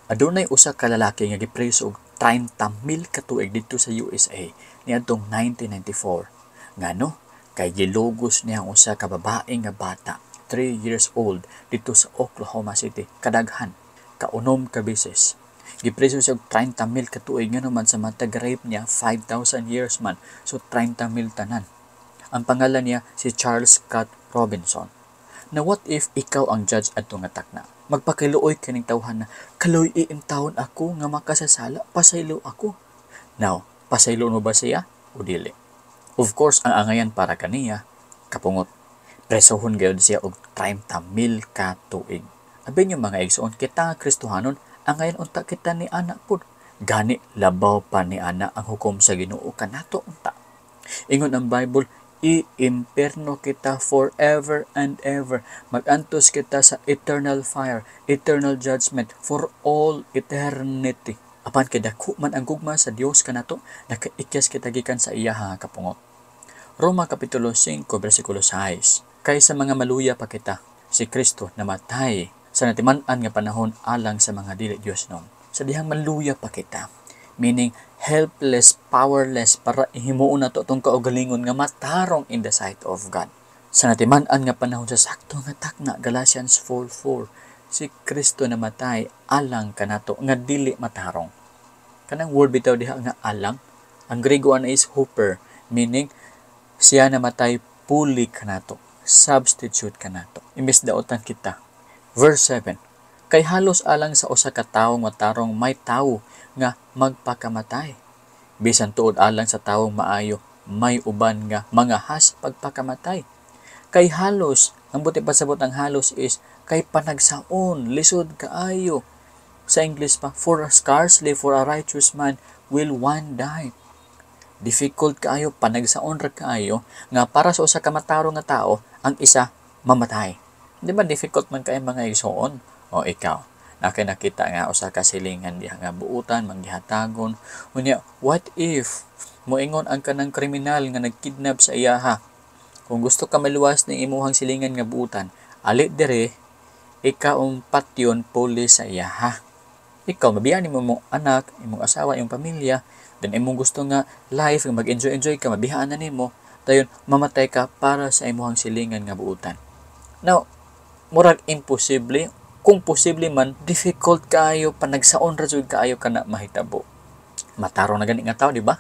Adunay usa ka lalaki nga gipreso og 30,000 ka tuig didto sa USA niadtong 1994. Ngano? Kay gilugos niya ang usa ka babae nga bata, 3 years old, didto sa Oklahoma City, kadaghan, kaunom ka beses. Gipreso siya og 30,000 ka tuig ngano man sa matag rape niya 5,000 years man. So 30,000 tanan. Ang pangalan niya si Charles Scott Robinson. Na what if ikaw ang judge adto nga takna? Magpakiluoy kining tawhan na kaluy taon ako nga makasasala, pasaylo ako. Now, pasaylo mo ba siya o dili? Of course, ang angayan para kaniya kapungot. Presohon gayud siya og 30,000 ka tuig. Abi niyo, mga igsoon, kita nga Kristohanon, angayan unta kita ni ana pud. Gani labaw pa ni ana ang hukom sa Ginoo kanato unta. Ingon ang Bible, i-imperno kita forever and ever. Magantos kita sa eternal fire, eternal judgment for all eternity. Apan kay dako man ang gugma sa Dios kanato, nakaikyas kita gikan sa iyaha nga kapungot. Roma Kapitulo 5, versikulo 6. Kay sa mga maluya pa kita, si Kristo namatay sa natiman-an nga panahon alang sa mga dili Dios non. Sa dihang maluya pa kita, meaning helpless, powerless para himuon nato atong kaugalingon nga matarong in the sight of God. Sa natiman-an nga panahon, sa sakto nga takna, Galatians 4:4, si Kristo namatay alang kanato nga dili matarong. Kanang word bitaw diha nga "alang", ang Grego ana is "huper", meaning siya namatay puli kanato, substitute kanato. Imbes daotan kita. Verse 7, kay halos alang sa usa ka tawo matarong may tawo nga magpakamatay. Bisan tuod alang sa tawong maayo, may uban nga mangahas pagpakamatay. Kay halos, ang buot pasabot ang "halos" is kay panagsaon, lisod kaayo. Sa English pa, "For scarcely for a righteous man will one die." Difficult kaayo, panagsaon ra kaayo nga para sa usa ka matarong nga tao ang isa mamatay. Di ba difficult man kay, mga igsoon? O ikaw, na kay nakita nga usa ka silingan diha nga buutan manggihatagon. Unya, what if moingon ang kanang kriminal nga nagkidnap sa iyaha, "Kung gusto ka maluwas ng imuhang silingan nga buutan, ali dire, ikaw ang patyon puli sa iyaha." Ikaw, mabiya nimo imong anak, imong asawa, imong pamilya, then imong gusto nga life, nga mag-enjoy enjoy ka, mabihaan na nimo, dayon mamatay ka para sa imuhang silingan nga buutan. Now, murag imposible. Kung posible man, difficult kaayo, panagsaon ra jud kaayo kana mahitabo. Matarong na gani nga tao, di ba?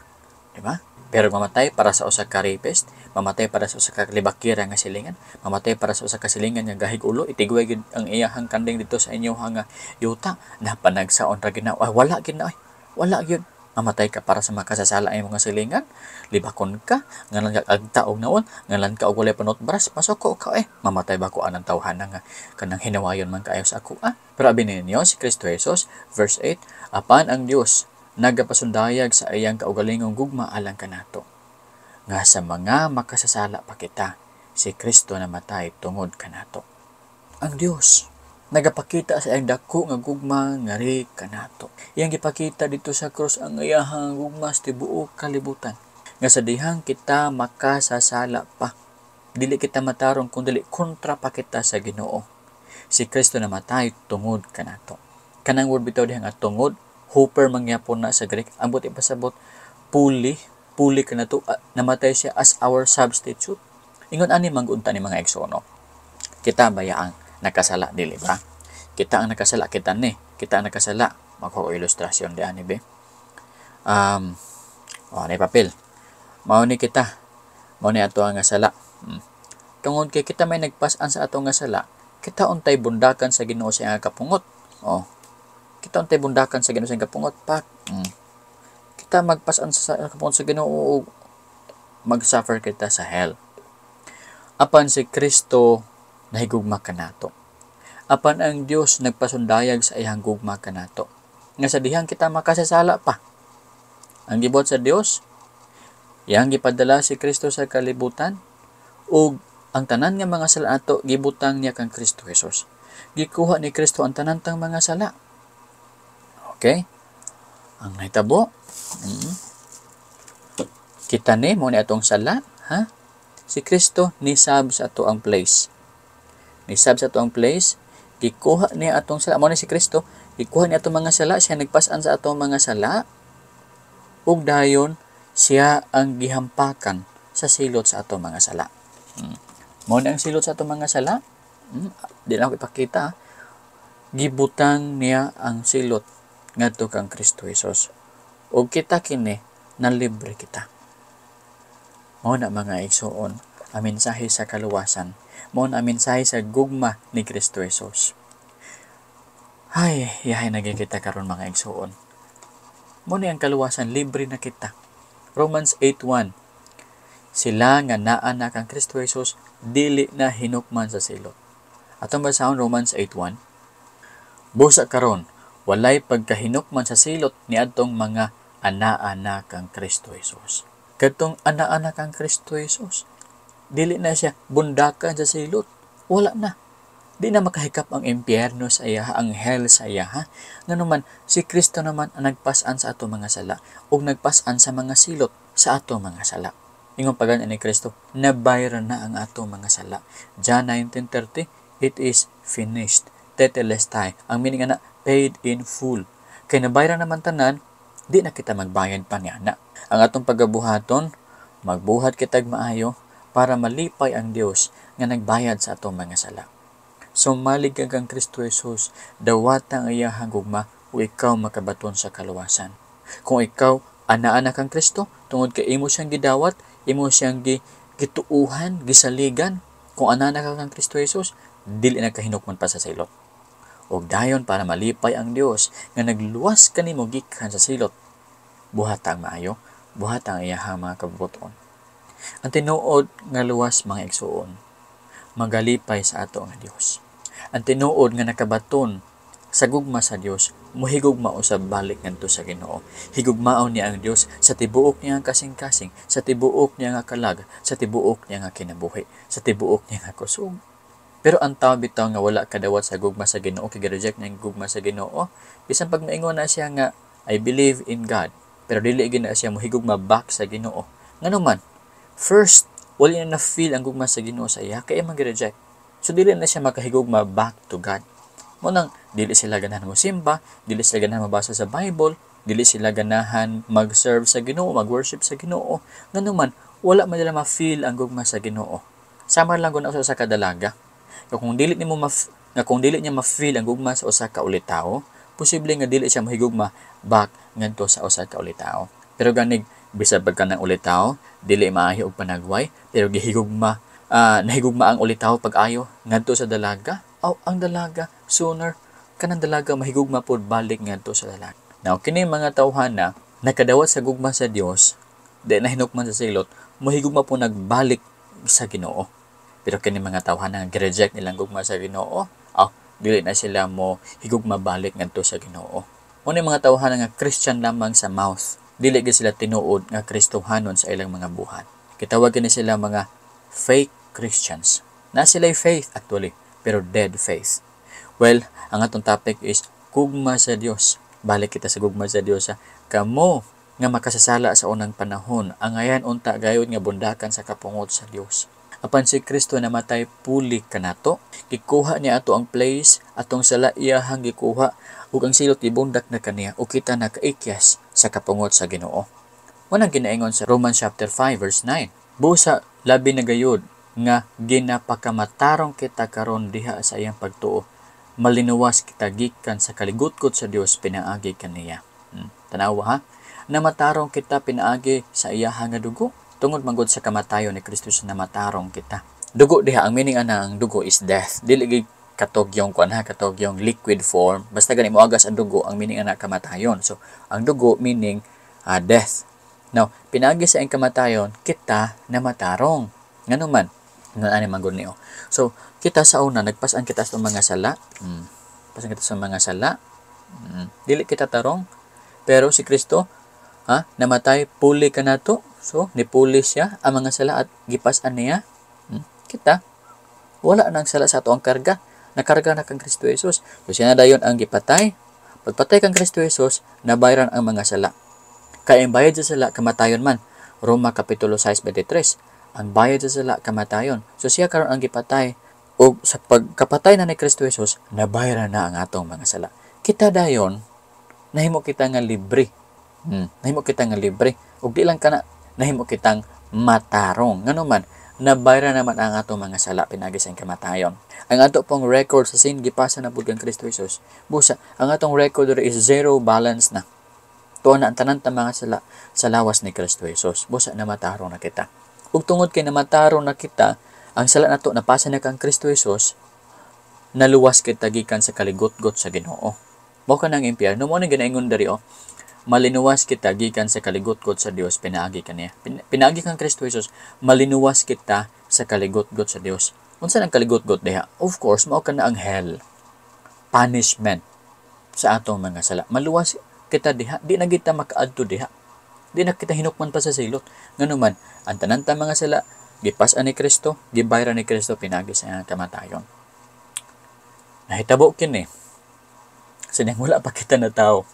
Di ba? Pero mamatay para sa usa ka rapist, mamatay para sa usa ka libakira nga silingan, mamatay para sa usa ka silingan nga gahig ulo, itigway gid ang iyahang kanding dito sa inyong nga yuta, na panagsaon ra gid na, ay, wala gid na, ay, wala gyud. Mamatay ka para sa makasasala ang mga silingan, libakon ka, ngalan ka agta og naon, ngalan ka og walay panutbras, masuko ka eh. Mamatay ba ko anang tawhana nga kanang hinawayon man kaayo sa ako ah? Pero abi ninyo si Kristo Jesus, verse 8, apan ang Dios nagapasundayag sa iyang kaugalingong gugma alang kanato, nga sa mga makasasala pa kita, si Kristo namatay tungod kanato. Ang Dios nagapakita sa iyang dako nga gugma ngari kanato. Iyang gipakita dito sa krus ang iyahang gugma sa tibuok kalibutan. Nga sa dihang kita makasasala pa, dili kita matarong kung dili kontra pa kita sa Ginoo, si Kristo namatay tungod kanato. Kanang word bitaw diha nga "tungod", "huper" mangyapon na sa Greek. Ang buot ipasabot, puli, puli kanato, namatay siya as our substitute. Ingon ani manggunta ni, mga igsoon. Kita baya ang nakasala, dili ba? Kita ang nakasala, kita ni. Kita ang nakasala. Magko ilustrasyon di ani be. Oh, ni papel. Mao ni kita. Mao ni ato ang sala. Tungod kay kita may nagpas-an sa ato nga sala, kita untay bundakan sa Ginoo sa iyang kapungot. Oh. Kita untay bundakan sa Ginoo sa iyang kapungot pak. Kita magpas-an sa kapungot sa Ginoo, mag-suffer kita sa hell. Apan si Kristo nahigugma kanato. Apan ang Dios nagpasundayag sa iyang gugma kanato, nga sa dihang kita makasasala pa. Ang gibuhat sa Dios, iyang gipadala si Kristo sa kalibutan ug ang tanan nga mga sala ato gibutang niya kang Kristo Jesus. Gikuha ni Kristo ang tanan tang mga sala. Okay? Ang nahitabo, kita ni mo ni atong sala, ha? Si Kristo nisab sa ato ang place. Nisab sa ato ang place, gikuha niya atong sala. Mo ni si Kristo, Gikuha niya atong mga sala, siya nagpas-an sa atong mga sala, ug dayon siya ang gihampakan sa silot sa atong mga sala. Mao na ang silot sa atong mga sala. Di na ako ipakita. Gibutang niya ang silot ngadto kang Kristo Jesus. Ug kita kini na libre kita. Mao na mga igsoon ang mensahe sa kaluwasan. Mao na ang mensahe sa gugma ni Kristo Jesus. Ay, yahay naging kita karon mga igsoon. Mao ni ang kaluwasan, libre na kita. Romans 8:1. Sila nga naa na kang Kristo Jesus, dili na hinukman sa silot. Atong basahon Romans 8:1. Busa karon, walay pagkahinukman sa silot niadtong mga ana-ana kang Kristo Jesus. Kadtong ana-ana kang Kristo Jesus, dili na siya bundakan sa silot. Wala na. Di na makahikap ang impyerno sa iya, ang hell sa iya, ha? Nganuman, si Kristo naman ang nagpas-an sa ato mga sala ug nagpas-an sa mga silot sa ato mga sala. Ingon pagan ni Kristo, nabayran na ang ato mga sala. John 19:30, it is finished. Tetelestai. Ang meaning ana, paid in full. Kay nabayran naman tanan, di na kita magbayad pa niya na. Ang atong pagabuhaton, magbuhat kitag maayo para malipay ang Dios nga nagbayad sa atong mga sala. Sumalig ka kang Kristo Jesus, dawata ang iyahang gugma o ikaw makabaton sa kaluwasan. Kung ikaw ana-ana kang Kristo, tungod kay imo siyang gidawat, imo siyang gituuhan, gisaligan, kung ana-ana ka kang Kristo Jesus, dili na kahinukman pa sa silot. Og dayon para malipay ang Dios nga nagluwas kanimo gikan sa silot, buhat ang maayo, buhat ang iyahang mga kabubuton. Ang tinuod nga luwas mga igsuon, magalipay sa ato nga Dios. Ang tinuod nga nakabaton sa gugma sa Dios, mohigugma usab balik ngadto sa Ginoo. Higugmaon niya ang Dios sa tibuok niya ang kasing-kasing, sa tibuok niya nga kalag, sa tibuok niya nga kinabuhi, sa tibuok niya nga kusog. Pero ang tao bitaw nga wala kadawat sa gugma sa Ginoo, kay gi-reject niya ang gugma sa Ginoo, bisan pag maingon na siya nga I believe in God, pero dili gyud na siya mohigugma back sa Ginoo. Ngano man? First, wala niya na-feel ang gugma sa Ginoo sa iya, kaya man gi-reject. So dili na siya makahigugma back to God. Mo nang dili sila ganahan mo simba, dili sila ganahan mabasa sa Bible, dili sila ganahan mag-serve sa Ginoo, mag-worship sa Ginoo. Ngano man, wala man nila ma-feel ang gugma sa Ginoo. Sama lang gud sa kadalaga. Nga kung dili nimo nga kung dili niya ma-feel ang gugma sa usa ka ulitawo, posible nga dili siya mahigugma back ngadto sa usa ka ulitawo. Pero ganig bisag pagka ng ulitawo, dili maayo og panagway, pero gihigugma nahigugma ang ulitawo pag-ayo ngadto sa dalaga. Aw, ang dalaga sooner kanang dalaga mahigugma pod balik ngadto sa dalaga. Now kini mga tawhana nakadawat sa gugma sa Dios, di na hinukman sa silot, mahigugma po nagbalik sa Ginoo. Pero kini mga tawhana nga gi-reject nilang gugma sa Ginoo, aw, dili na sila mo higugma balik ngadto sa Ginoo. Mo mga tawhana nga Christian lamang sa mouth, dili gyud sila tinuod nga Kristohanon sa ilang mga buhat. Kitawag kini sila mga fake Christians. Na sila'y faith actually, pero dead faith. Well, ang atong topic is gugma sa Dios. Balik kita sa gugma sa Dios. Ha? Kamo nga makasasala sa unang panahon, angayan unta gayud nga bundakan sa kapungot sa Dios. Apan si Kristo namatay puli kanato, gikuha niya ato ang place, atong sala iyahang gikuha, ug ang silot gibundak na kaniya, ug kita nakaikyas sa kapungot sa Ginoo. Unang ginaingon sa Romans chapter 5 verse 9. Busa labi na gayud nga ginapakamatarong kita karon diha sa iyang pagtuo, malinuwas kita gikan sa kaligutkot sa Dios pinaagi kaniya. Tanawa ha, namatarong kita pinaagi sa iyaha nga dugo. Tungod manggod sa kamatayon ni Kristo sa namatarong kita. Dugo diha, ang meaning ana ang dugo is death. Dili gid katog yung kuan ha, katog yung liquid form. Basta gani moagas ang dugo, ang meaning ana kamatayon. So ang dugo meaning death. Now, pinaagi sa iyang kamatayon, kita namatarong. Ngano man? Nga ani manggod niyo. So, kita sa una nagpas-an kita sa mga sala. Pasan kita sa mga sala. Dili kita tarong. Pero si Kristo, ha, namatay puli kanato. So, nipuli siya ang mga sala at gipas-an niya. Kita wala nang sala sa ato ang karga. Nakarga na kang Kristo Jesus. So, siya na dayon ang gipatay. Pagpatay kang Kristo Jesus, nabayran ang mga sala. Kaya ang bayad sa sala, kamatayon man. Roma Kapitulo 6:23. Ang bayad sa sala, kamatayon. So siya karon ang gipatay. O sa pagkapatay na ni Kristo Jesus, nabayran na ang atong mga sala. Kita dayon nahimo kita nga libre. Nahimo kita nga libre. Ug di lang kana, nahimo kitang matarong. Ngano man, nabayran naman ang atong mga sala pinaagi sa kamatayon. Ang ato pong record sa sin gipasa na pud kang Kristo Jesus. Busa, ang atong record is zero balance na. Tuwa na ang tanan ta mga sala sa lawas ni Kristo Jesus. Busa, namatarong na kita. Ug tungod kay namatarong na kita, ang sala nato napasa na kang Kristo Jesus, naluwas kita gikan sa kaligotgot sa Ginoo. Mao kanang impyerno mo ni ginaingon diri oh. Malinuwas kita gikan sa kaligotgot sa Dios pinaagi kaniya. Pinaagi kang Kristo Jesus, malinuwas kita sa kaligotgot sa Dios. Unsa nang kaligotgot diha? Of course, mao kana ang hell. Punishment sa atong mga sala. Maluwas kita diha, di na kita makaadto diha. Di na kita hinukman pa sa silot. Ngano man, ang tanan ta mga sala gipas-an ni Kristo, gibayran ni Kristo pinaagi sa iyang kamatayon. Nahitabo kini sinang wala pa kita na tao.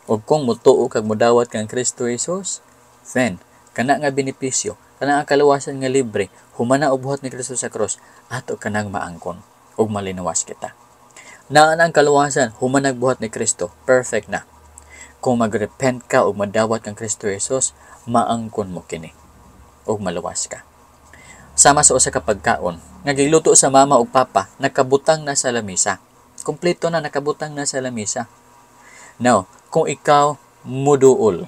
O kung mutuo kag mudawat kang Kristo Jesus, then kana nga benepisyo, kana ang kaluwasan nga libre, humana og buhat ni Kristo sa cross, ato kanang maangkon ug malinuwas kita. Naa ang kaluwasan, human nagbuhat ni Kristo, perfect na. Kung magrepent ka ug madawat kang Kristo Jesus, maangkon mo kini ug maluwas ka. Sama sa usa ka pagkaon nga giluto sa mama ug papa, nakabutang na sa lamisa. Kompleto na, nakabutang na sa lamisa. Now, kung ikaw muduol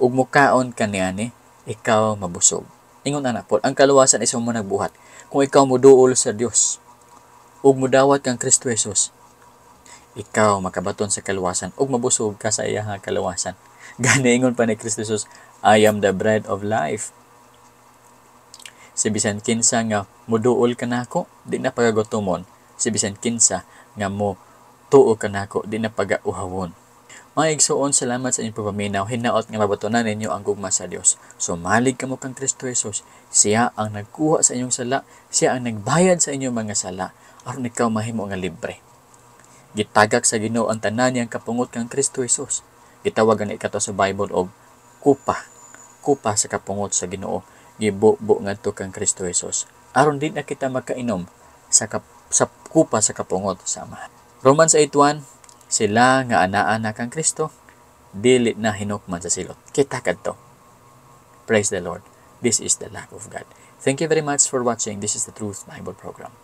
ug mukaon ka niani, ikaw mabusog. Ingon ana po, ang kaluwasan isa mo nagbuhat. Kung ikaw muduol sa Dios ug mudawat kang Kristo Jesus, ikaw makabaton sa kaluwasan ug mabusog ka sa iyang kaluwasan. Gani ingon pa ni Kristo Jesus, "I am the bread of life." Si bisan kinsa nga muduol kanako, di na pagagutomon. Si bisan kinsa nga mo tuo kanako, di na pagauhawon. Mga igsuon, salamat sa inyong pagpaminaw. Hinaot nga mabatunan ninyo ang gugma sa Dios. Sumalig kamo kang Kristo Jesus. Siya ang nagkuha sa inyong sala. Siya ang nagbayad sa inyong mga sala aron ikaw mahimo nga libre. Gitagak sa Ginoo ang tanan niyang kapungot kang Kristo Jesus. Gitawag ani kato sa Bible og kupa. Kupa sa kapungot sa Ginoo. Gibubo ngadto kang Kristo Jesus aron di na kita makainom sa kupa sa kapungot sa Ama. Romans 8:1, sila nga anaa na kang Kristo, dili na hinukman sa silot. Kita kadto. Praise the Lord. This is the love of God. Thank you very much for watching. This is the Truth Bible Program.